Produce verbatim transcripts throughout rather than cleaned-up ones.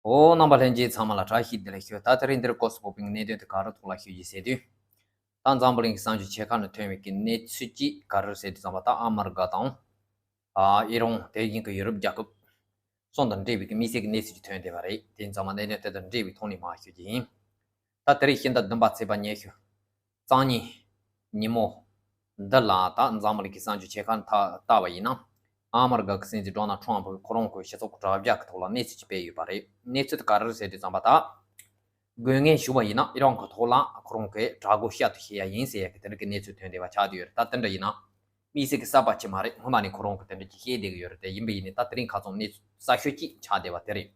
ཨོ། རྣམ་པ་ལྷན་རྒྱས་ཚང་མ་ལ་བཀྲ་ཤིས་བདེ་ལེགས་ཞུ། ད་དེ་རིང་འདིར་སྐོར་སུ་ཕོག་པའི་གནད་དོན་དེ་ག་རེ་ཐོག་ལ་ཞུ་རྒྱུ་ཟེར་དུས། ད་འཛམ་བུ་གླིང་གི་གསར་འགྱུར་ཆེ་ཁག་ནས་ཐོན་པའི་གི་གནས་ཚུལ་གཅིག་ག་རེ་ཟེར་དུས་ཙམ་པ། ད་ཨ་མི་རི་ཀ་དང་། ཨ། ཨི་རན། དེ་བཞིན་གི་ཡུ་རོབ་རྒྱལ་ཁབ་གསུམ་དང་འབྲེལ་བའི་གི་དམིགས་བསལ་གྱི་གནས་ཚུལ་ཅིག་ཐོན་བསྡད་པ་རེད། དེ་ཙམ་པ་གནད་དོན་དེ་དང་འབྲེལ་བའི་ཐོག་ནས་མར་ཞུ་རྒྱུ་ཡིན། ད་དེ་རིང་ཕྱི་ཟླ་བདུན་པ་ཚེས་པ་ཉི་ཤུ། གཙང་ཉིན། ཉིན་མོ། འདི་ལ་ད་འཛམ་བུ་གླིང་གི་གསར་འགྱུར་ཆེ་ཁག་ནས་ལྟ་བ་ཡིན་ན། ཨ་མི་རི་ཀ་གི་སྲིད་འཛིན་ཌོ་ནལ་ཊམ་ཕི་གིས་ཁོ་རང་གི་སྤྱི་ཚོགས་དྲ་རྒྱ་གི་ཐོག་ལ་གནས་ཚུལ་ཅིག་སྤེལ་ཡོད་པ་རེད། གནས་ཚུལ་དེ་ག་རེ་རེད་ཟེར་དུས་ཙམ་པ། ད་དགོས་ངེས་ཞུ་བ་ཡིན་ན་ཨི་རན་གྱི་ཐོག་ལ་ཁོ་རང་གི་དྲག་རྒོལ་བཤད་དུ་བྱེད་ཡ་ཡིན་ཟེར་ཡ་གི་དེ་འདྲ་གི་གནས་ཚུལ་ཐོན་བསྡད་པ་ཆགས་བསྡད་ཡོད་རེད། ད་དེ་འདྲ་ཡིན་ན། དམིགས་བསལ་གྱི་གསར་པ་ཅིག་མ་རེད། སྔོན་མ་ནས་ཁོ་རང་གིས་དེ་འདྲ་ཅིག་བཤད་བསྡད་ཀྱི་ཡོད་རེད། དེ་ཡིན་པ་ཡིན་ནའི་ད་དེ་རིང་ཁ་སང་གནས་ཚུལ་གསར་ཤོས་ཅིག་ཆགས་བསྡད་པ་དེ་རེད།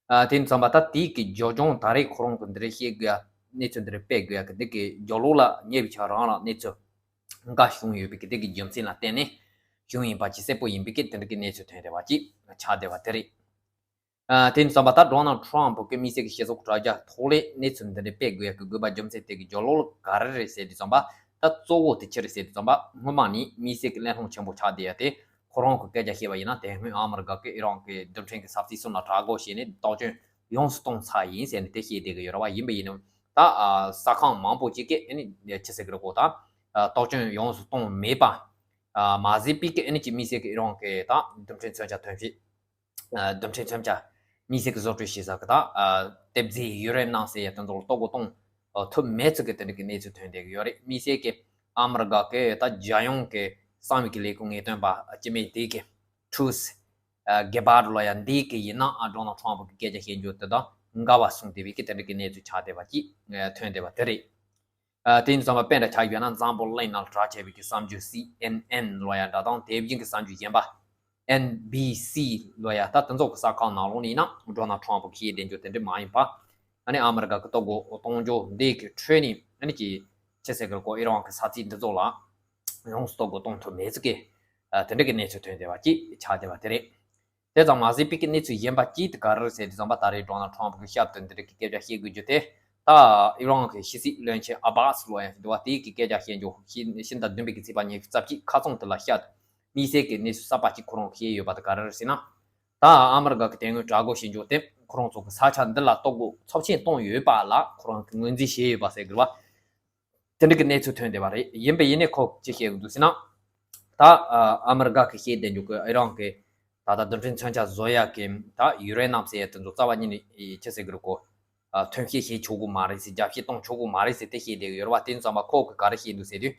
ཨ། དེ་ཙམ་པ་ད་དེའི་གི་རྒྱབ་ལྗོངས། ད་རེས་ཁོ་རང་གིས་འདི་འདྲ་བཤད་དགོས་ཡ། གནས་ཚུལ་འདི་འདྲ་སྤེལ་དགོས་ཡ་གི་འདི་གི་རྒྱབ་ལོགས་ལ་ཉེ་བའི་ཆར་རང་ལ་གནས་ཚུལ་འགའ་བྱུང་ཡོད་པའི་གི་དེ་གི་རྒྱུ་མཚན་ལ་བརྟེན་ནས་བྱུང་ཡིན་པ་ཅིག་གསལ་པོ་ཡིན་པའི་གི་དེ་འདྲ་གི་གནས་ཚུལ་ཐོན་བསྡད་པ་ཅིག་ཆགས་བསྡད་པ་དེ་རེད། ཨ། དེ་ཙམ་པ་ད་ཌོ་ནལ་ཊམ་ཕི་གིས་དམིགས་བསལ་གྱི་སྤྱི་ཚོགས་དྲ་རྒྱ་ཐོག་ལ་གནས་ཚུལ་འདི་འདྲ་སྤེལ་དགོས་ཡ་གི་དགོས་པ་རྒྱུ་མཚན་དེ་གི་རྒྱབ་ལོགས་ལ་ག་རེ་རེད་ཟེར་དུས་ཙམ་པ། ད་གཙོ་བོ་དེ་ཅི་རེད་ཟེར་དུས་ཙམ་པ། སྔོན་མ་ནས་དམིགས་བསལ་གྱི་གླེང་སློང་ཆེན་པོ་ཆགས་བསྡད་ཡ་དེ། ཁོ་རང་གི་སྐད་ཆ་བཤད་པ་ཡིན་ན། དེ་སྔོན་ཨ་མི་རི་ཀ་གིས་ཨི་རན་གྱི་རྡུལ་ཕྲན་གྱི་ས་ཚིགས་གསུམ་ལ་དྲག་རྒོལ་བྱས་ནས་དོགས་ཟོན་ཡོངས་སུ་བཏང་ཚར་ཡིན་ཟེར་ནས་དེ་བཤད་བསྡད་ཀྱི་ཡོད་རེད་བ། ཡིན་པ་ཡིན་ནའི་ད། ཨ། གསར་ཁང་མང་པོ་ཅིག་གིས་ཨ་ནི་ཅི་ཟེར་གྱི་རེད་གོ། ད། ཨ། དོགས་ཟོན་ཡོངས་སུ་བཏང་མེད་པ། ཨ། མ་ཟད་པའི་གི་ཨ་ནི་ཅིག་དམིགས་བསལ་གྱི་ཨི་རན་གྱི་ད་རྡུལ་ཕྲན་མཚོན་ཆ་ཐོན་སྐྱེད། ཨ། རྡུལ་ཕྲན་མཚོན་ཆ་དམིགས་བསལ་གྱི་བཟོ་སྐྲུན་བྱེད་ས་གི་ད། ཨ། ཏེ་ཛི་ཡུ་རེ་ནམ་ཟེར་ཡ་དེ་ཚོ་ལ་གཏོར་རྒོལ་གཏོང་ཐུབ་མེད་ཚུལ་གྱི་དེ་འདྲ་གི་གནས་ཚུལ་ཐོན་བསྡད་ཀྱི་ཡོད་རེད། དམིགས་བསལ་གྱི་ཨ་མི་རི་ཀ་གི་ད་རྒྱལ་ཡོངས་ཀྱི་གསང་བའི་གི་ལས་ཁུངས་ངེས་སྟོན་པ་སྤྱི་མེས་དེ་གི་ཊུལ་སི། ཨ། གེ་བར་ལོ་ཡ་འདི་གི་ཡིན་ན། ཨ། ཌོ་ནལ་ཊམ་ཕི་གི་སྐད་ཆ་བཤད་རྒྱུ་དེ་དང་འགལ་བ་གསུངས་བསྡད་པའི་གི་དེ་འདྲ་གི་གནས་ཚུལ་ཆགས་བསྡད་པ་ཅིག་ཐོན་བསྡད་པ་དེ་རེད། ཨ། དེ་ཡིན་དུས་ཙམ་པ་དཔེ་འདྲ་ཆགས་ཡོད་ན། འཛམ་བུ་གླིང་ནང་ལ་གྲགས་ཆེ་བའི་གི་གསར་འགྱུར་སི་ཨེན་ཨེན་ལོ་ཡ་འདྲ་དང་། དེ་བཞིན་གི་གསར་འགྱུར་གཞན་པ་ཨེན་བི་སི་ལོ་ཡ། ད་དེ་ཚོ་གི་གསར་ཁང་ནང་ལོགས་ནས་ཡིན་ན་ཌོ་ནལ་ཊམ་ཕི་གིས་བཤད་བསྡད་རྒྱུ་དེ་འདྲ་མ་ཡིན་པ། ཨ་ནི་ཨ་མི་རི་ཀ་གི་གཏོར་རྒོལ་གཏོང་རྒྱུ་འདི་གི་ཁྲོད་ནས་ཨ་ནི་ཅིག་ཅི་ཟེར་གི་རེད་གོ། ཨི་རན་གི་ས་ཚིགས་འདི་ཚོ་ལ་ཡོངས་སུ་གཏོར་རྒོལ་གཏོང་ཐུབ་མེད་ཚུལ་གྱི། ཨ། དེ་འདྲ་གི་གནས་ཚུལ་ཐོན་བསྡད་པ་ཅིག་ཆགས་བསྡད་པ་དེ་རེད། དེ་ཙམ་མ་ཟད་པའི་གི་གནས་ཚུལ་གཞན་པ་གཅིག་དེ་ག་རེ་རེད་ཟེར་དུས་ཙམ་པ། ད་རེས་ཌོ་ནལ་ཊམ་ཕི་གི་ཞབས་ཏོག་འདི་འདྲ་གི་སྐད་ཆ་བཤད་དགོས་རྒྱུ་དེ། ད་ཨི་རན་གི་ཕྱི་སྲིད་བློན་ཆེན་ཨ་བྷ་སི་ལོ་ཡ་ཞིག་འདུག་བ། དེའི་གི་སྐད་ཆ་བཤད་རྒྱུ། ཕྱི་ཕྱི་ཟླ་བདུན་པའི་གི་ཚེས་པ་ཉི་ཤུ་རྩ་གཅིག་ཁ་རྩང་དེ་ལ་ཞབས་ཏོག་དམིགས་བསལ་གི་གནས་ཚུལ་གསར་པ་གཅིག་ཁོ་རང་གིས་བཤད་ཡོད་པ་དེ་ག་རེ་རེད་ཟེར་ན། ད་ཨ་མི་རི་ཀ་གི་དེ་སྔོན་དྲག་རྒོལ་བྱེད་རྒྱུ་དེ། ཁོ་རང་ཚོ་གི་ས་ཆ་འདི་ལ་གཏོར་རྒོལ་ཚབས་ཆེན་བཏང་ཡོད་པ་ལ་ཁོ་རང་གིས་ངོས་འཛིན་བྱས་ཡོད་པ་ཟེར་དགོས་པ། དེ་འདྲ་གི་གནས་ཚུལ་ཐོན་བསྡད་པ་རེད། ཡིན་པ་ཡིན་ནའི་ཁོ་ཅི་བཤད་ཀྱི་འདུག་ཟེར་ན། ད་ཨ་མི་རི་ཀ་གིས་བཤད་བསྡད་རྒྱུ་གི་ཨི་རན་གི་ད་ལྟ་རྡུལ་ཕྲན་མཚོན་ཆ་བཟོ་ཡ་གི་ད་ཡུ་རེ་ནམ་ཟེར་ཡ་དེ་ཚོ་རྩ་བ་ཉིད་ནས་ཅི་ཟེར་གི་རེད་གོ། ཨ། ཐོན་སྐྱེད་བྱེད་ཆོག་གི་མ་རེད་ཟེར། རྒྱ་སྐྱེད་གཏོང་ཆོག་གི་མ་རེད་ཟེར་དེ་བཤད་བསྡད་ཀྱི་ཡོད་རེད་བ། དེ་ཙམ་པ་ཁོ་གིས་ག་རེ་བཤད་འདུག་ཟེར་དུས།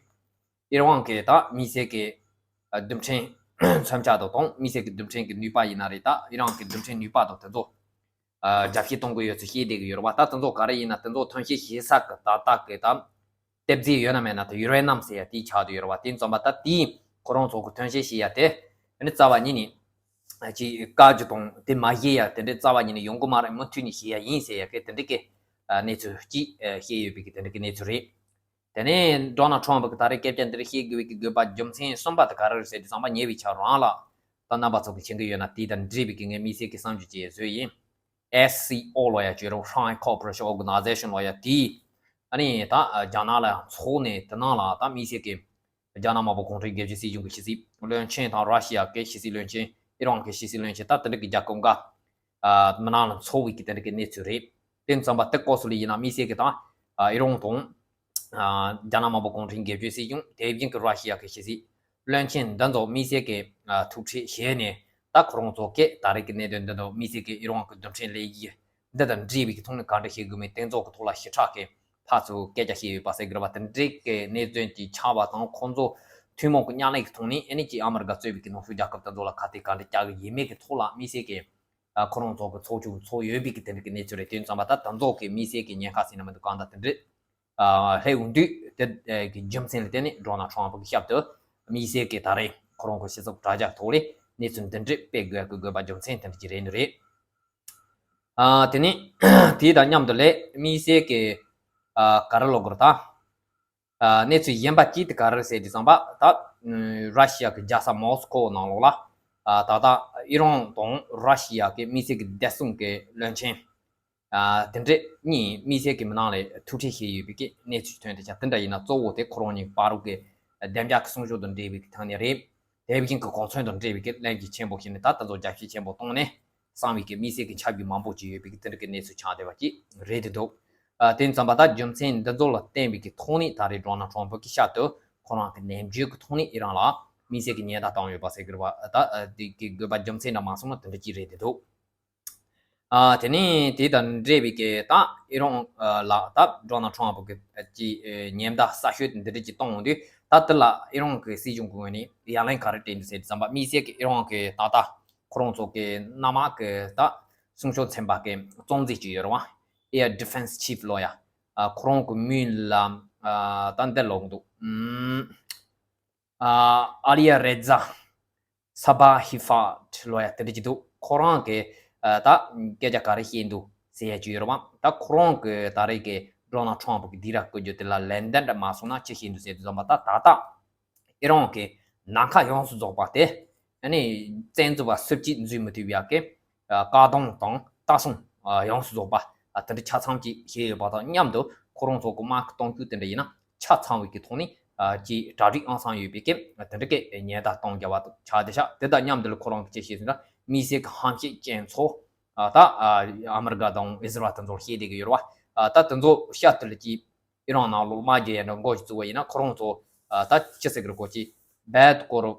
ཨི་རན་གི་ད་དམིགས་བསལ་གི་ཨ་རྡུལ་ཕྲན་མཚོན་ཆ་དང་། དམིགས་བསལ་གི་རྡུལ་ཕྲན་གི་ནུས་པ་ཡིན་ན་རེད། ད་ཨི་རན་གི་རྡུལ་ཕྲན་ནུས་པ་དང་དེ་ཚོ། ཨ། རྒྱ་སྐྱེད་གཏོང་གི་ཡོད་ཚུལ་བཤད་བསྡད་ཀྱི་ཡོད་རེད་བ། ད་དེ་ཚོ་ག་རེ་ཡིན་ན། དེ་ཚོ་ཐོན་སྐྱེད་བྱེད་ས་གི་ད་ལྟ་གི་ད་ཏེ་ཛི་ཡོད་ན་མེད་ན་ད་ཡུ་རེ་ནམ་ཟེར་ཡ་དེ་ཆགས་བསྡད་ཡོད་རེད་བ། དེ་ཙམ་པ་ད་དེ་ཁོ་རང་ཚོ་གི་ཐོན་སྐྱེད་བྱེད་ཡ་དེ་ཨ་ནི་རྩ་བ་ཉིད་ནས་ཅིག་བཀག་རྒྱུ་དང་། དེ་མ་བྱེད་ཡ་དེ་འདྲའི་རྩ་བ་ཉིད་ནས་ཡོང་གི་མ་རེད། མུ་མཐུད་ནས་བྱེད་ཡ་ཡིན་ཟེར་ཡ་གི་དེ་འདྲ་གི་ཨ་གནས་ཚུལ་ཅིག་ཨ་བཤད་ཡོད་པའི་གི་དེ་འདྲ་གི་གནས་ཚུལ་རེད། དེ་ནས་ཌོ་ནལ་ཊམ་ཕི་གིས་ད་རེས་སྐད་ཆ་འདི་རིགས་བཤད་དགོས་པའི་གི་དགོས་པ་རྒྱུ་མཚན་གསུམ་པ་དེ་ག་རེ་རེད་ཟེར་དུས་ཙམ་པ། ཉེ་བའི་ཆར་རང་ལ་ད་རྣམ་པ་ཚོ་གིས་མཁྱེན་གི་ཡོད་ན། དེ་དང་འབྲེལ་བའི་གི་ངས་དམིགས་བསལ་གི་གསར་འགྱུར་ཅིག་བཟོས་ཡིན། ཨེས་སི་ཨོ་ལོ་ཡ་བརྗོད་རོགས། Shanghai Cooperation Organization ལོ་ཡ་དེས་ཨ་ནི་ད་རྒྱ་ནག་ལ་ཡང་འཚོགས་ནས། དེ་ནང་ལ་ད་དམིགས་བསལ་གི་རྒྱ་ནག་དམར་པོ་གུང་ཁྲན་སྒེར་གཅོད་སྲིད་གཞུང་གི་ཕྱི་སྲིད་བློན་ཆེན་དང་། ར་ཤི་ཡ་གི་ཕྱི་སྲིད་བློན་ཆེན། ཨི་རན་གི་ཕྱི་སྲིད་བློན་ཆེན། ད་དེ་འདྲ་གི་རྒྱལ་ཁབ་འགའ་ཨ་མི་ནང་ལ་འཚོགས་པའི་གི་དེ་འདྲ་གི་གནས་ཚུལ་རེད། དེ་ཙམ་པ་དེ་སྐོར་སུ་ལ་ཡིན་ན་དམིགས་བསལ་གི་ད་ཨ་ཨི་རན་དང་ཨ་རྒྱ་ནག་དམར་པོ་གུང་ཁྲན་སྒེར་གཅོད་སྲིད་གཞུང་། དེ་བཞིན་གི་ར་ཤི་ཡ་གི་ཕྱི་སྲིད་བློན་ཆེན་འདི་ཚོ་དམིགས་བསལ་གི་ཨ་ཐུག་འཕྲད་བྱས་ནས། ད་ཁོ་རང་ཚོ་གིས་ད་རེས་ཀྱི་གནད་དོན་འདི་དང་དམིགས་བསལ་གྱི་ཨི་རན་གྱི་རྡུལ་ཕྲན་ལས་གཞི་འདི་དང་འབྲེལ་བའི་གི་ཐོག་ནས་ག་འདྲ་བྱེད་དགོས་མིན་དེ་ཚོ་གི་ཐོག་ལ་ཞེ་དྲག་གི་ཕར་ཚུར་སྐད་ཆ་བཤད་ཡོད་པ་ཟེར་གི་རེད་བ། དེ་འདྲའི་གི་གནད་དོན་ཅིག་ཆགས་པ་དང་། ཁོང་ཚོ་ཐུན་མོང་གི་མཉམ་ལས་ཀྱི་ཐོག་ནས་ཨ་ནི་ཅིག་ཨ་མི་རི་ཀ་གཙོས་པའི་གི་ནུབ་ཕྱོགས་རྒྱལ་ཁབ་དེ་ཚོ་ལ་ཁ་གཏད་ག་འདྲ་རྒྱག་གི་ཡིན་མིན་གྱི་ཐོག་ལ་དམིགས་བསལ་གྱི་ཨ་ཁོ་རང་ཚོ་གི་ཚོགས་ཆུང་ཚོགས་ཡོད་པའི་གི་དེ་འདྲ་གི་གནས་ཚུལ་རེད། དེ་ཙམ་པ་ད་དེ་ཚོ་གི་དམིགས་བསལ་གྱི་ཉེན་ཁ་ཟེར་ན་མི་འདུག་གང་ལྟར་དེ་འདྲའི་ཨ་སླེབས་ཡོང་དུས། དེ་གི་རྒྱུ་མཚན་ལ་བརྟེན་ནས་ཌོ་ནལ་ཊམ་ཕི་གི་ཞབས་ཏོག་དམིགས་བསལ་གྱི་ད་རེས་ཁོ་རང་གི་སྤྱི་ཚོགས་དྲ་རྒྱ་ཐོག་ལ་གནས་ཚུལ་འདི་འདྲ་སྤེལ་དགོས་ཀྱི་དགོས་པ་རྒྱུ་མཚན་དེ་འདྲ་ཅིག་རེད་ནི་རེད། ཨ་དེ་ནས་དེ་དང་མཉམ་དུ་ལས་དམིགས་བསལ་གྱི་ཨ་ག་རེ་ལབ་དགོས་རེད་ད། ཨ་གནས་ཚུལ་གཞན་པ་གཅིག་དེ་ག་རེ་རེད་ཟེར་དུས་ཙམ་པ། ད་ར་ཤི་ཡ་གི་རྒྱལ་ས་མོ་སི་ཀོ་ནང་ལོགས་ལ་ཨ་ད་ལྟ་ཨི་རན་དང་ར་ཤི་ཡ་གི་དམིགས་བསལ་གྱི་བདེ་སྲུང་གི་བློན་ཆེན་ཨ་དེ་འདྲ་གཉིས་དམིགས་བསལ་གྱི་མི་ནང་ལ་ཐུག་འཕྲད་བྱས་ཡོད་པའི་གི་གནས་ཚུལ་ཐོན་བསྡད་ཤག་དེ་འདྲ་ཡིན་ན་གཙོ་བོ་དེ་ཁོ་རང་གཉིས་བར་དུ་གི་བདེ་འཇགས་ཀྱི་སྲུང་སྐྱོབ་དང་འབྲེལ་བའི་གི་ཐད་ནས་རེད། དེ་བཞིན་གྱི་གོ་མཚོན་དང་འབྲེལ་བའི་གི་ལན་གྱི་ཆེན་པོ་བྱས་ནས། ད་ད་ཚོ་རྒྱ་སྐྱེད་ཆེན་པོ་བཏང་ནས་ གསང་བའི་གི་དམིགས་བསལ་གྱི་ཆ་རྒྱུས་མང་པོ་ཅིག་ཡོད་པའི་གི་དེ་འདྲ་གི་གནས་ཚུལ་ཆགས་བསྡད་པ་ཅིག་རེད་འདུག་ཨ། དེ་ཙམ་པ་ད་རྒྱུ་མཚན་འདི་ཚོ་ལ་བརྟེན་པའི་གི་ཐོག་ནས་ད་རེས་ཌོ་ནལ་ཊམ་ཕུ་གི་ཤར་དུ་ཁོ་རང་གི་ནམ་རྒྱུན་གི་ཐོག་ནས་ཨི་རན་ལ་དམིགས་བསལ་གྱི་ཉེན་བརྡ་བཏང་ཡོད་པ་ཟེར་གི་རེད་བ། ད་ཨ་དེ་གི་དགོས་པ་རྒྱུ་མཚན་འདྲ་མ་སོང་ན་དེ་འདྲ་ཅིག་རེད་དེ་འདུག་ཨ། དེ་ནས་དེ་དང་འབྲེལ་བའི་གི་ད་ཨི་རན་ཨ་ལ་ད་ཌོ་ནལ་ཊམ་ཕུ་གི་ཨ་ཅིག་ཨ་ཉེན་བརྡ་གསར་ཤོས་དེ་འདྲ་ཅིག་བཏང་ཡོང་དུས། ད་དེ་ལ་ཨི་རན་གི་སྲིད་གཞུང་གི་ངོས་ནས་ཡ་ལན་ག་རེ་སྤྲད་འདུག་ཟེར་དུས་ཙམ་པ། དམིགས་བསལ་གྱི་ཨི་རན་གི་ད་ལྟ་ཁོ་རང་ཚོ་གི་གནམ་དམག་གི་ད་སྲུང་སྐྱོབ་ཚན་པ་གི་གཙོ་འཛིན་ཅིག་ཡོད་རེད་བ། Air Defense Chief ལོ་ཡ། ཨ་ཁོ་རང་གི་མིང་ལ་ཨ་ད་འདི་ལོག་འདུག་ཨུམ། ཨ་ཨ་ལི་ཡ་རེ་ཛ་ས་བྷ་ཧི་ཧྥ་ལོ་ཡ་དེ་འདྲ་ཅིག་འདུག་ཁོ་རང་གི་ཨ་ད་སྐད་ཆ་ག་རེ་བཤད་འདུག་ཟེར་ཡ་ཅིག་ཡོད་རེད་བ། ད་ཁོ་རང་གི་ད་རེས་ཀྱི་ཌོ་ནལ་ཊམ་ཕུ་གི་སྡིགས་ར་བསྐུལ་རྒྱུ་དེ་ལ་ལན་འདེབས་འདྲ་མ་སོང་ན་ཅི་བཤད་འདུག་ཟེར་དུས་ཙམ་པ། ད་ད་ལྟ་ཨི་རན་གྱི་ནམ་མཁའ་ཡོངས་སུ་རྫོགས་པ་དེ་ཨ་ནི་བཙན་འཛུལ་བ་སུ་གཅིག་འཛུལ་མི་ཐུབ་ཡག་གི་ཨ་བཀག་སྡོམ་དང་ལྟ་སྲུང་ཨ་ཡོངས་སུ་རྫོགས་པ་ཨ་དེ་འདྲ་ཆ་ཚང་ཅིག་བྱས་ཡོད་པ་དང་མཉམ་དུ། ཁོ་རང་ཚོ་གི་དམག་གི་གཏོང་ཤུགས་དེ་འདྲ་ཡིན་ན་ཆ་ཚང་བའི་གི་ཐོག་ནས་ཨ་ཅིག་གྲ་སྒྲིག་ཨང་སང་ཡོད་པའི་གི་དེ་འདྲ་གི་ཉེན་བརྡ་གཏོང་རྒྱུ་བ་ཆགས་བསྡད་ཤག་དེ་དང་མཉམ་དུ་ལ་ཁོ་རང་གི་ཅི་བཤད་ཟེར་ན། དམིགས་བསལ་གྱི་ཧམ་བཤད་ཅན་ཚོ་ཨ་ད་ཨ་ཨ་མི་རི་ཀ་དང་ཨི་ཟི་རལ་དེ་ཚོར་བཤད་བསྡད་ཀྱི་ཡོད་རེད་བ། ཨ་ད་དེ་ཚོ་ཤར་དུ་ལ་ཅིག་ཨི་རན་ནང་ལོགས་དམག་རྒྱག་ཡ་འདྲ་མགོ་ཞིག་བཙུགས་པ་ཡིན་ན། ཁོ་རང་ཚོ་ཨ་ད་ཅི་ཟེར་གི་རེད། གོ་ཅིག་རྦད་དེ་ཁོ་རང་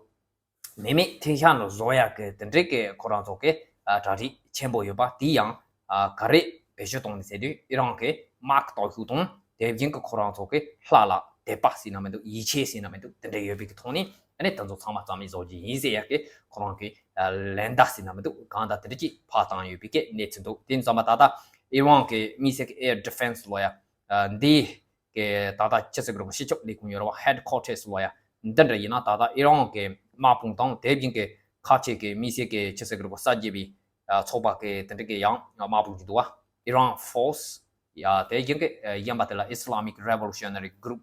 མེ་མེད་ཐེངས་ཤར་ལ་བཟོ་ཡག་གི་དེ་འདྲའི་གི་ཁོ་རང་ཚོ་གི་ཨ་གྲ་སྒྲིག་ཆེན་པོ་ཡོད་པ་དེ་ཡང་ཨ་ག་རེ་བེད་སྤྱོད་གཏོང་ནི་ཟེར་དུས། ཨི་རན་གི་དམག་གི་སྟོབས་ཤུགས་དང་དེ་བཞིན་གི་ཁོ་རང་ཚོ་གི་ལྷག་ལ་དད་པ་ཟེར་ན་མི་འདུག་ཡིད་ཆེས་ཟེར་ན་མི་འདུག་དེ་འདྲ་ཡོད་པའི་གི་ཐོག་ནས་ཨ་ནི་དེ་ཚོ་ཚང་མ་རྩ་མེད་བཟོ་རྒྱུ་ཡིན་ཟེར་ཡག་གི་ཁོ་རང་གི་ཨ་ལན་བརྡ་ཟེར་ན་མི་འདུག་གང་ལྟར་དེ་འདྲ་ཅིག་ཕར་བཏང་ཡོད་པའི་གི་གནས་ཚུལ་འདུག་དེ་ཙམ་པ་ད་ལྟ་ཨི་རན་གི་དམིགས་བསལ་གི་ཨེར་ཌི་ཕེན་སི་ལོ་ཡ་ཨ་འདི་གི་ད་ལྟ་ཅི་ཟེར་གི་རེད་གོ། སྤྱི་ཁྱབ་ལས་ཁུངས་ཡོད་རེད་བ། ཧེཌ་ཁོ་ཊར་སི་ལོ་ཡ་འདི་འདྲ་ཡིན་ན། ད་ལྟ་ཨི་རན་གི་དམག་དཔུང་དང་དེ་བཞིན་གི་ཁ་ཆེ་གི་དམིགས་བསལ་གི་ཅི་ཟེར་གི་རེད་གོ། གསར་བརྗེ་བའི་ཨ་ཚོགས་པ་གི་དེ་འདྲ་གི་ཡང་དམག་དཔུང་ཅིག་འདུག་བ། Iran Force ཡ། དེ་བཞིན་གི་ཨ་གཞན་པ་དེ་ལ་Islamic Revolutionary Group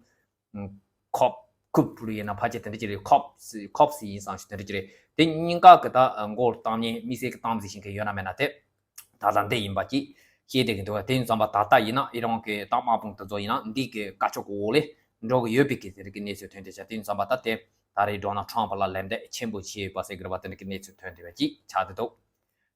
ཁོབ་ཁུབ་ལུ་ཡིན་ན་ཕལ་ཆེར་དེ་འདྲ་ཅིག་རེད། ཁོབ་སི་ཁོབ་སི་ཡིན་བསམ་ཞིག་དེ་འདྲ་ཅིག་རེད། དེ་གཉིས་ཀ་གི་ད་མགོ་བཏང་ནས་དམིགས་བསལ་གི་གཏམ་ཟིག་ཤེས་མཁན་ཡོད་ན་མེད་ན་དེ་ད་ལྟ་འདི་ཡིན་པ་ཅིག་ཤེས་བསྡད་ཀྱི་འདུག་དེ་ཡིན་ཙམ་པ་ད་ལྟ་ཡིན་ན་ཨི་རན་གི་ད་དམག་དཔུང་དེ་ཚོ་ཡིན་ན་འདི་གི་བཀའ་ཤོག་གི་འོག་ལས་འགྲོ་གི་ཡོད་པའི་གི་དེ་རིགས་ཀྱི་གནས་ཚུལ་ཐོན་བསྡད་ཤག་དེ་ཡིན་ཙམ་པ་ད་དེ་ད་རེས་ཌོ་ནལ་ཊམ་ཕ་ལ་ལན་འདེབས་ཆེན་པོ་བྱས་ཡོད་པ་ཟེར་གི་རེད་བ། དེ་འདྲ་གི་གནས་ཚུལ་ཐོན་བསྡད་པ་ཅིག་ཆགས་བསྡད་འདུག་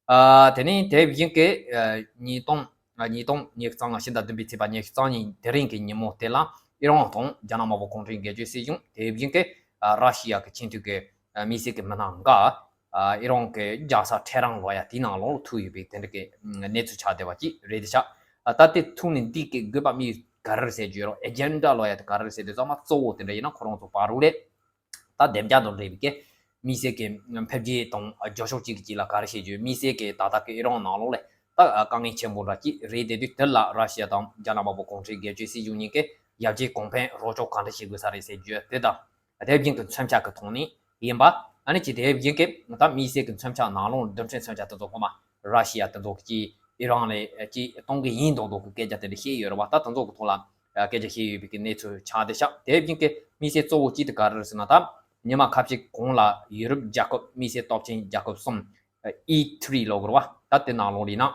ཨ་དེ་ནས་དེ་བཞིན་གི་ཨ་ཉིས་སྟོང་ཨ་ཉིས་སྟོང་ཉི་ཤུ་རྩ་ལྔ་ཕྱི་ཟླ་བདུན་པའི་ཚེས་པ་ཉི་ཤུ་རྩ་གཉིས་དེ་རིང་གི་ཉིན་མོ་དེ་ལ་ཨི་རན་དང་རྒྱ་ནག་དམར་པོ་གུང་ཁྲན་སྒེར་གཅོད་སྲིད་གཞུང་། དེ་བཞིན་གི་ཨ་ར་ཤི་ཡ་གི་ཆེས་མཐོའི་གི་ཨ་དམིགས་བསལ་གི་མི་སྣ་འགའ་ཨ་ཨི་རན་གི་རྒྱལ་ས་ཐེ་རན་ལོ་ཡ་དེའི་ནང་ལོགས་ཐུག་ཡོད་པའི་དེ་འདྲ་གི་གནས་ཚུལ་ཆགས་བསྡད་པ་ཅིག་རེད་དེ་ཤག་ཨ་ད་དེ་ཐུག་ནས་འདི་གི་དགོས་པ་དམིགས་ག་རེ་རེད་ཟེར་རྒྱུ་ཡོད་རོགས། ཨེ་ཇེན་ཌ་ལོ་ཡ་དེ་ག་རེ་རེད་ཟེར་དུས་ཙམ་པ་གཙོ་བོ་དེ་འདྲ་ཡིན་ན་ཁོ་རང་ཚོ་བར་རུ་ལས་ད་བདེ་འཇགས་དང་འབྲེལ་བའི་གི་དམིགས་བསལ་གྱི་འཕེལ་རྒྱས་དང་རྒྱུ་ཕྱོགས་གཅིག་གི་གཅིག་ལ་ག་རེ་བྱེད་རྒྱུ། དམིགས་བསལ་གྱི་ད་ལྟ་གི་ཨི་རན་ནང་ལོགས་ལ་ད་དཀའ་ངལ་ཆེན་པོ་འདྲ་གཅིག་རེད་དེ་དུས། དེ་ལ་ར་ཤི་ཡ་དང་རྒྱ་ནག་དམར་པོ་གུང་ཁྲན་སྒེར་གཅོད་སྲིད་གཞུང་གཉིས་ཀས་ཡར་རྒྱས་གོང་འཕེལ་རོགས་སྐྱོར་ག་འདྲ་བྱེད་དགོས་ས་རེད་ཟེར་རྒྱུ་དེ་དང་། དེ་བཞིན་གྱི་མཚོན་ཆ་གི་ཐོག་ནས་ཡིན་པ། ཨ་ནི་ཅི་དེ་བཞིན་གྱི་ད་དམིགས་བསལ་གྱི་མཚོན་ཆ་ནང་ལོགས་རྡུལ་ཕྲན་མཚོན་ཆ་དེ་ཚོ་སྔོན་མ་ར་ཤི་ཡ་དེ་ཚོ་གིས་ཨི་རན་ལ་ཅིག་གཏོང་གི་ཡིན་མདོག་མདོག་གི་སྐད་ཆ་དེ་འདྲ་བཤད་ཡོད་རེད་བ། ད་དེ་ཚོ་གི་ཐོག་ལ་སྐད་ཆ་བཤད་ཡོད་པའི་གི་གནས་ཚུལ་ཆགས་བསྡད་ཤག་དེ་བཞིན་གྱི་དམིགས་བསལ་གཙོ་བོ་གཅིག་དེ་ག་རེ་རེད་ཟེར་ན། ད་ཉི་མ་ཁ་ཤས་གོང་ལ་ཡུ་རོབ་རྒྱལ་ཁབ་དམིགས་བསལ་སྟོབས་ཆེན་རྒྱལ་ཁབ་གསུམ་ཨི་ཐི་རི་ལབ་དགོས་རེད་བ། ད་དེ་ནང་ལོགས་ལ་ཡིན་ན་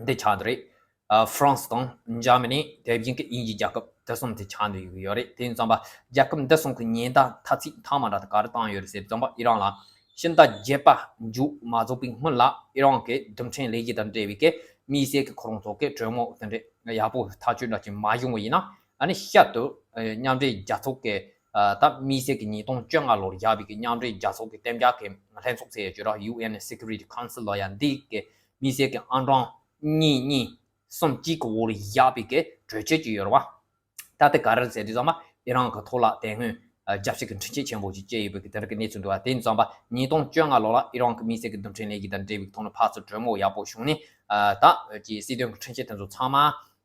འདི་ཆགས་འདུག་རེད། ཨ་ཧྥ་རན་སི་དང་འཇར་མ་ནི། དེ་བཞིན་གྱི་དབྱིན་ཇི་རྒྱལ་ཁབ་དེ་གསུམ་དེ་ཆགས་འདུག་ཡོད་རེད། དེ་ཡིན་ཙམ་པ་རྒྱལ་ཁབ་འདི་གསུམ་གྱི་ཉེན་བརྡ་ཐ་ཚིག་མཐའ་མ་འདྲ་དེ་ག་རེ་བཏང་ཡོད་རེད་ཟེར་ཙམ་པ། ཨི་རན་ལ་ཕྱི་ཟླ་བརྒྱད་པ་མཇུག་མ་རྫོགས་པའི་སྔོན་ལ་ཨི་རན་གྱི་རྡུལ་ཕྲན་ལས་གཞི་དང་འབྲེལ་བའི་གི་དམིགས་བསལ་གྱི་ཁོ་རང་ཚོ་གི་གྲོས་མོལ་དེ་འདྲ་ཡག་པོ་ཐག་གཅོད་འདྲ་ཅིག་མ་བྱུང་བ་ཡིན་ན། ཨ་ནི་ཤར་དུ་ཨ་མཉམ་འབྲེལ་རྒྱལ་ཚོགས་ཀྱི་ཨ་ད་དམིགས་བསལ་གྱི་ཉིས་སྟོང་བཅོ་ལྔ་ལོར་བཞག་པའི་གི་མཉམ་འབྲེལ་རྒྱལ་ཚོགས་ཀྱི་གཏན་འཇགས་ཀྱི་ལྷན་ཚོགས་ཟེར་ཡ་ཅིག་ཡོད་ར། ཡུ་ཨེན་སི་ཀུ་རི་ཊི་ཁའུན་སིལ་ལབ་ཡ། འདི་གི་དམིགས་བསལ་གྱི་ཨང་གྲངས་གཉིས་གཉིས་གསུམ་གཅིག་གི་འོག་ལ་བཞག་པའི་གི་གྲོས་ཆོད་ཅིག་ཡོད་རེད་བ། ད་དེ་ག་རེ་ཟེར་དུས་ཙམ་པ་ཨི་རན་གྱི་ཐོག་ལ་དེ་སྔོན་ཨ་རྒྱལ་སྤྱི་གི་འཕྲིན་ཆས་ཆེན་པོ་ཅིག་སྤྲད་ཡོད་པའི་གི་དེ་འདྲ་གི་གནས་ཚུལ་འདུག་བ། དེ་ཡིན་ཙམ་པ་ཉིས་སྟོང་བཅོ་ལྔ་ལོ་ལ་ཨི་རན་གྱི་དམིགས་བསལ་གྱི་རྡུལ་ཕྲན་ལས་གཞི་དང་འབྲེལ་བའི་ཐོག་ནས་ཕར་ཚུར་གྲོས་མོལ་ཡག་པོ་བྱུང་ནས། ཨ་ད་ཀྱི་སྲིད་དོན་གྱི་འཕྲིན་ཆས་དེ་ཚོ་ཚང་མ་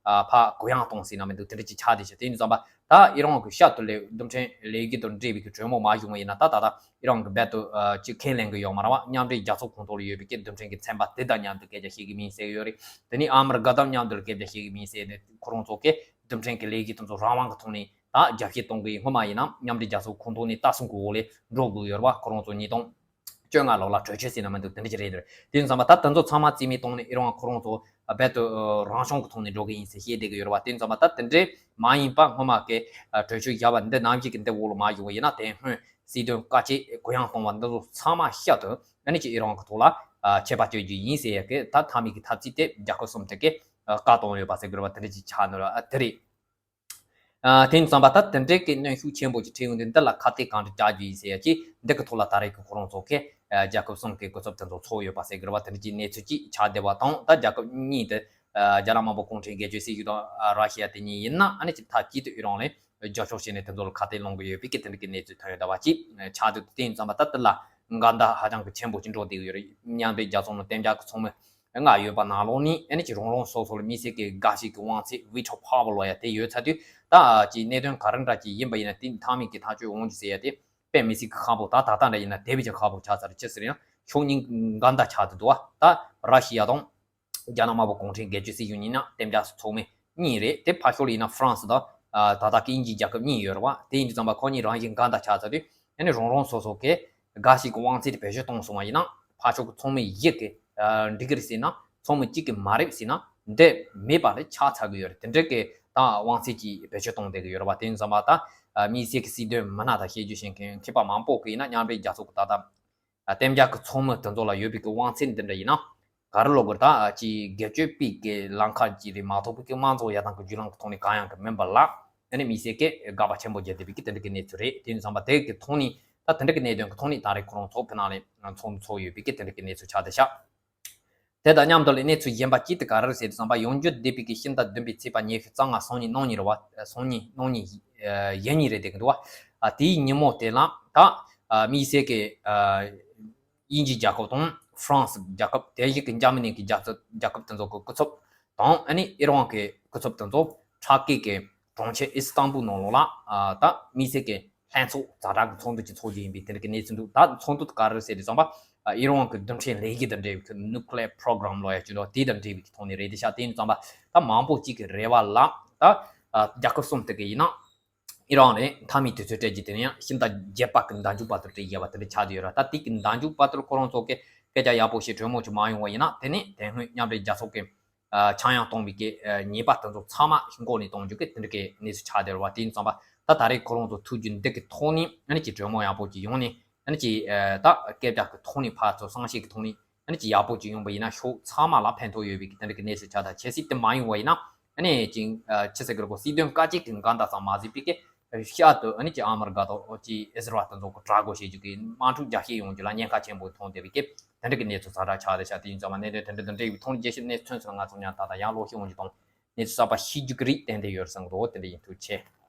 ཨ་ཕར་གུ་ཡངས་གཏོང་ཟེར་ན་མི་འདུག་དེ་འདྲ་ཅིག་ཆགས་བསྡད་ཤག་དེ་ཡིན་ཙམ་པ་ད་ཨི་རན་གྱི་ཤར་དུ་ལས་རྡུལ་ཕྲན་ལས་གཞི་དང་འབྲེལ་བའི་གི་གྲོས་མོལ་མ་བྱུང་བ་ཡིན་ན། ད་ད་ད་ཨི་རན་གྱི་རྦད་དུ་ཨ་ཅིག་ཁས་ལེན་གི་ཡོད་མ་རེད་བ། མཉམ་འབྲེལ་རྒྱལ་ཚོགས་ཁོངས་གཏོགས་ལ་ཡོད་པའི་གི་རྡུལ་ཕྲན་གྱི་ཚན་པ་དེ་དང་མཉམ་དུ་སྐད་ཆ་བཤད་གི་མིན་ཟེར་གི་ཡོད་རེད། དེ་ནས་ཨ་མི་རི་ཀ་དང་མཉམ་དུ་སྐད་ཆ་བཤད་གི་མིན་ཟེར་ནས། ཁོ་རང་ཚོ་གི་རྡུལ་ཕྲན་གྱི་ལས་གཞི་དེ་ཚོ་རང་དབང་གི་ཐོག་ནས་ད་རྒྱ་སྐྱེད་གཏོང་གི་ཡིན། སྔོན་མ་ཡིན་ན་མཉམ་འབྲེལ་རྒྱལ་ཚོགས་ཁོངས་གཏོགས་ནས་ལྟ་སྲུང་གི་འོག་ལས་འགྲོ་དགོས་ཡོད་རེད་བ། ཁོ་རང་ཚོ་ཉིས་སྟོང་བཅོ་ལྔ་ལོ་ལ་གྲོས་ཆོད་ཟེར་ན་མི་འདུག་དེ་འདྲ་ཅིག་རེད་འདུག་དེ་ཡིན་ཙམ་པ་ད་དེ་ཚོ་ཚང་མ་རྩིས་མེད་གཏོང་ནས་ཨི་རན་ཁོ་རང་ཚོ་རྦད་དུ་རང་སྐྱོང་གི་ཐོག་ནས་འགྲོ་གི་ཡིན་ཟེར་བཤད་བསྡད་ཀྱི་ཡོད་རེད་བ། དེ་ཡིན་ཙམ་པ་ད་དེ་འདྲས་མ་ཡིན་པ་སྔོན་མ་གི་གྲོས་ཆོད་བཞག་པ་འདི་ནང་བཞིན་གྱི་འདི་འོག་ལ་མ་བྱུང་བ་ཡིན་ན། དེ་སྔོན་སྲིད་དོན་བཀའ་ཆད་གུ་ཡངས་གཏོང་བ་འདི་ཚོ་ཚང་མ་ཤར་དུ་ཨ་ནི་ཅིག་ཨི་རན་གི་ཐོག་ལ་ ཆད་པ་གཅོད་རྒྱུ་ཡིན་ཟེར་ཡ་གི་ད་མཐའ་མའི་གི་འཐབ་རྩོད་དེ་རྒྱལ་ཁབ་གསུམ་དེ་གི་བཀག་གཏོང་ཡོད་པ་ཟེར་དགོས་རེད་བ། དེ་འདྲ་ཅིག་ཆགས་ནོ་ར་དེ་རེད། དེ་ཡིན་ཙང་པ་ད་དེ་འདྲའི་གི་གནོན་ཤུགས་ཆེན་པོ་ཅིག་འཕྲད་ཡོང་དུས་འདི་ལ་ཁ་གཏད་གང་འདྲ་བྱ་རྒྱུ་ཡིན་ཟེར་ཡ་ཅིག་འདི་གི་ཐོག་ལ་ད་རེས་ཀྱི་ཁོ་རང་ཚོ་གི་རྒྱལ་ཁབ་གསུམ་གི་སྐུ་ཚབ་དེ་ཚོ་ཚོགས་ཡོད་པ་ཟེར་གི་རེད་བ། དེ་འདྲ་ཅིག་གནས་ཚུལ་ཅིག་ཆགས་བསྡད་པ་དང་ད་རྒྱལ་ཁབ་གཉིས་དེ་རྒྱ་ནག་དམར་པོ་གུང་ཁྲན་སྒེར་གཅོད་སྲིད་གཞུང་དང་ར་ཤི་ཡ་དེ་གཉིས་ཡིན་ན་ཨ་ནི་ཅིག་མཐའ་གཅིག་ཏུ་ཨི་རན་ལ་རྒྱབ་སྐྱོར་བྱས་ནས་དེ་ཚོ་ལ་ཁ་གཏད་ལོང་གི་ཡོད་པའི་གི་དེ་འདྲ་གི་གནས་ཚུལ་ཐོན་ཡོད་པ་ཅིག་ཆགས་འདུག་དེ་ཡིན་ཙང་པ་ད་དེ་ལ་འགལ་ཟླ་ཧ་ཅང་གི་ཆེན་པོ་ཅིག་འགྲོ་བསྡད་ཡོད་རེད། མཉམ་འབྲེལ་རྒྱལ་ཚོགས་ནང་གཏན་འཇགས་ཀྱི་ཚོགས་མི་ལྔ་ཡོད་པ་ནང་ལོགས་ནས་ཨ་ནི་ཅིག་རང་རང་སོ་སོ་ལ་མི་སེར་གྱི་དགའ་ཞིག་གི་དབང་ཚད་veto power ལོ་ཡ་དེ་ཡོད་ཚར་དུས་ད་ཅིག་གནད་དོན་ག་རེ་འདྲ་ཅིག་ཡིན་པ་ཡིན་ན་དེ་མཐའ་མའི་གི་ཐག་གཅོད་འོང་རྒྱུ་ཟེར་ཡ་དེ་དཔེ་མི་སྲིད་གི་ཁག་པོ། ད་ད་ལྟ་འདྲ་ཡིན་ན་དེ་བས་ཀྱང་ཁག་པོ་ཆགས་ཚར། ཅི་ཟེར་ཡང་ཕྱོགས་གཉིས་འགལ་ཟླ་ཆགས་ཏུ་འདུག་བ། ད་ར་ཤི་ཡ་དང་རྒྱ་ནག་དམར་པོ་གུང་ཁྲན་སྒེར་གཅོད་སྲིད་གཞུང་གཉིས་ནང་གཏན་འཇགས་སུ་ཚོགས་མི་གཉིས་རེད། དེ་ཕར་ཕྱོགས་ལ་ཡིན་ན་ཧྥ་རན་སི་དང་ད་ལྟ་གི་དབྱིན་ཇིའི་རྒྱལ་ཁབ་གཉིས་ཡོད་རེད་བ། དེ་ཡིན་དུས་ཙམ་པ་ཁོ་གཉིས་རང་བཞིན་འགལ་ཟླ་ཆགས་ཚར་དུས་ཨ་ནི་རང་རང་སོ་སོ་གི་དགའ་ཞིག་གི་དབང་ཚད་དེ་བེད་སྤྱོད་གཏོང་སོང་བ་ཡིན་ན་ཕར་ཕྱོགས་ཀྱི་ཚོགས་མི་བཞི་གི་འགྲིག་གི་རེད་ཟེར་ན་ཚོགས་མི་གཅིག་གིས་མ་རེད་ཟེར་ན་འདི་མེད་པ་ལས་ཆགས་ཚར་གི་ཡོད་རེད། དེ་འདྲ་གི་ད་དབང་ཚད་ཀྱིས་བེད་སྤྱོད་གཏོང་བསྡད་གི་ཡོད་རེད་བ། དེ་ཡིན་ཙམ་པ་ད་དམིགས་བསལ་གྱི་སྲིད་དོན་མི་སྣ་དང་བཤད་རྒྱུ་བཤད་མཁན་མཁས་པ་མང་པོ་གིས་ཡིན་ན་མཉམ་འབྲེལ་རྒྱལ་ཚོགས་ཀྱི་ད་ལྟ་གཏན་འཇགས་ཀྱི་ཚོགས་མི་དེ་ཚོ་ལ་ཡོད་པའི་གི་དབང་ཚད་འདི་འདྲ་ཡིན་ན་ག་རེ་ལབ་དགོས་རེད། ད་ཅིག་སྒེར་གཅོད་པའི་གི་ལམ་ཁ་ཅིག་རེད་མ་གཏོགས་པའི་གི་དམངས་གཙོ་ཡར་ཐོན་གྱི་བརྒྱུད་ལམ་གྱི་ཐོག་ནས་གང་ཡང་གི་མིན་པ་ལ་ཨ་ནི་དམིགས་བསལ་གྱི་དགག་པ་ཆེན་པོ་བརྒྱབ་བསྡད་པའི་གི་དེ་འདྲ་གི་གནས་ཚུལ་རེད། དེ་ཡིན་ཙམ་པ་དེ་གི་ཐོག་ནས་ད་དེ་འདྲ་གི་གནད་དོན་གི་ཐོག་ནས་ད་རེས་ཁོ་རང་ཚོགས་པའི་ནང་ལ་ཚོགས་འདུ་ཚོགས་ཡོད་པའི་གི་དེ་འདྲ་གི་གནས་ཚུལ་ཆགས་བསྡད་ཤག་དེ་དང་མཉམ་དུ་ལ་གནས་ཚུལ་གཞན་པ་གཅིག་དེ་ག་རེ་རེད་ཟེར་དུས་ཙམ་པ་ཡོང་རྒྱུ་བསྡད་པའི་གི་ཕྱི་ཟླ་བདུན་པའི་ཚེས་པ་ཉི་ཤུ་རྩ་ལྔ་སང་ཉིན་གནངས་ཉིན་རེད་བ། སང་ཉིན་གནངས་ཉིན་གཞེས་ཉིན་རེད་བསྡད་གི་འདུག་བ། དེའི་ཉིན་མོ་དེ་ལ་ད་དམིགས་བསལ་གི་དབྱིན་ཇི་རྒྱལ་ཁབ་དང་ཧྥ་རན་སི་རྒྱལ་ཁབ་དེ་བཞིན་གི་འཇར་མ་ནི་གི་རྒྱལ་ཚོགས་རྒྱལ་ཁབ་དེ་ཚོ་གི་སྐུ་ཚབ་དང་ཨ་ནི་ཨི་རན་གི་སྐུ་ཚབ་དེ་ཚོ་ཊར་ཀི་གི་གྲོང་ཁྱེར་ཨི་སི་ཏན་བུལ་ནང་ལོགས་ལ་ད་དམིགས་བསལ་གི་ལྷན་ཚོགས་ཛ་དྲག་གི་ཚོགས་འདུ་ཅིག་ཚོགས་རྒྱུ་ཡིན་པའི་དེ་འདྲ་གི་གནས་ཚུལ་འདུག་ད་ཚོགས་འདུ་དེ་ག་རེ་རེད་ཟེར་དུས་ཙམ་པ་ཨི་རན་གི་རྡུལ་ཕྲན་ལས་གཞི་དང་འབྲེལ་བའི་nuclear program ལོ་ཡ་ཅིག་འདུག་དེ་དང་འབྲེལ་བའི་ཐོག་ནས་རེད་དེ་ཤག་དེ་ཡིན་དུས་ཙམ་པ་ད་མང་པོ་ཅིག་གི་རེ་བ་ལ་ད་རྒྱལ་ཁབ་གསུམ་དེ་གི་ཡིན་ན་ཨི་རན་ལ་མཐའ་མའི་དུས་ཚོད་སྤྲད་རྒྱུ་དེ་ནི་ཡང་ཕྱི་ཟླ་བརྒྱད་པ་གི་ཟླ་མཇུག་བར་དུ་སྤྲད་ཡོད་པ་དེ་འདྲ་ཆགས་བསྡད་ཡོད་ར། ད་དེ་གི་ཟླ་མཇུག་བར་དུ་ཁོ་རང་ཚོ་གི་སྐད་ཆ་ཡག་པོ་ཞིག་གྲོས་མོལ་ཅིག་མ་ཡོང་བ་ཡིན་ན་དེ་ནི་དེ་སྔོན་མཉམ་འབྲེལ་རྒྱལ་ཚོགས་ཀྱི་ཆག་ཡང་གཏོང་བའི་གི་ཉེས་པ་དེ་ཚོ་ཚང་མ་འགོག་ནས་གཏོང་རྒྱུ་གི་དེ་འདྲ་གི་གནས་ཚུལ་ཆགས་བསྡད་རེད་བ། དེ་ཡིན་ཙང་པ་ད་ད་རེས་ཁོ་རང་ཚོ་ཐུག་རྒྱུ་འདི་གི་ཐོག་ནས་ཨ་ནི་ཅིག་གྲོས་མོལ་ཡག་པོ་ཅིག་ཡོང་ནས་ཨ་ནི་ཅིག་ད་སྐད་ཆ་གི་ཐོག་ནས་ཕར་ཚུར་བསམ་ཤེས་གི་ཐོག་ནས་ཨ་ནི་ཅིག་ཡག་པོ་ཅིག་ཡོང་པ་ཡིན་ན་ཕྱོགས་ཚང་མ་ལ་ཕན་ཐོགས་ཡོད་པའི་གི་དེ་འདྲ་གི་གནས་ཚུལ་ཆགས། ད་གལ་སྲིད་དེ་མ་ཡོང་བ་ཡིན་ན་ཨ་ནི་ཅིག་ཆི་ཟེར་གི་རེད་གོ། སྲིད་དོན་བཀའ་བཅད་གི་འགལ་ཟླ་ཙམ་མ་ཟད་པའི་གི་ཤ་དུ་ཨ་ནི་ཅིག་ཨ་མི་རི་ཀ་དང་ཅིག་ཨི་སི་རལ་དེ་ཚོ་གི་དྲག་དགོས་བྱེད་རྒྱུ་གི་དམག་འཁྲུག་རྒྱག་ཤེས་ཡོང་རྒྱུ་ལ་ཉེན་ཁ་ཆེན་པོ་མཐོང་བསྡད་པའི་གི་དེ་འདྲ་གི་གནས་ཚུལ་ཛ་དྲག་ཆགས་བསྡད་ཤག་དེ་ཡིན་ཙང་མ་གནད་དོན་དེ་འདྲ་དེ་འདྲ་ཡི་ཐོག་ནས་རྒྱས་བཤད་གནས་ཚུལ་ཚོ་ལ་ང་ཚོ་ཉར་ད་ད་ཡང་ལོག་ཤེས་ཡོང་རྒྱུ་དང་། གནས་ཚུལ་གསར་པ་ཤེས་རྒྱུ་གི་རིགས་ཏན་ཏན་ཡོད་བསམ་གི་འདུག་དེ་འདྲ་ཡིན། ཐུགས་རྗེ་ཆེ།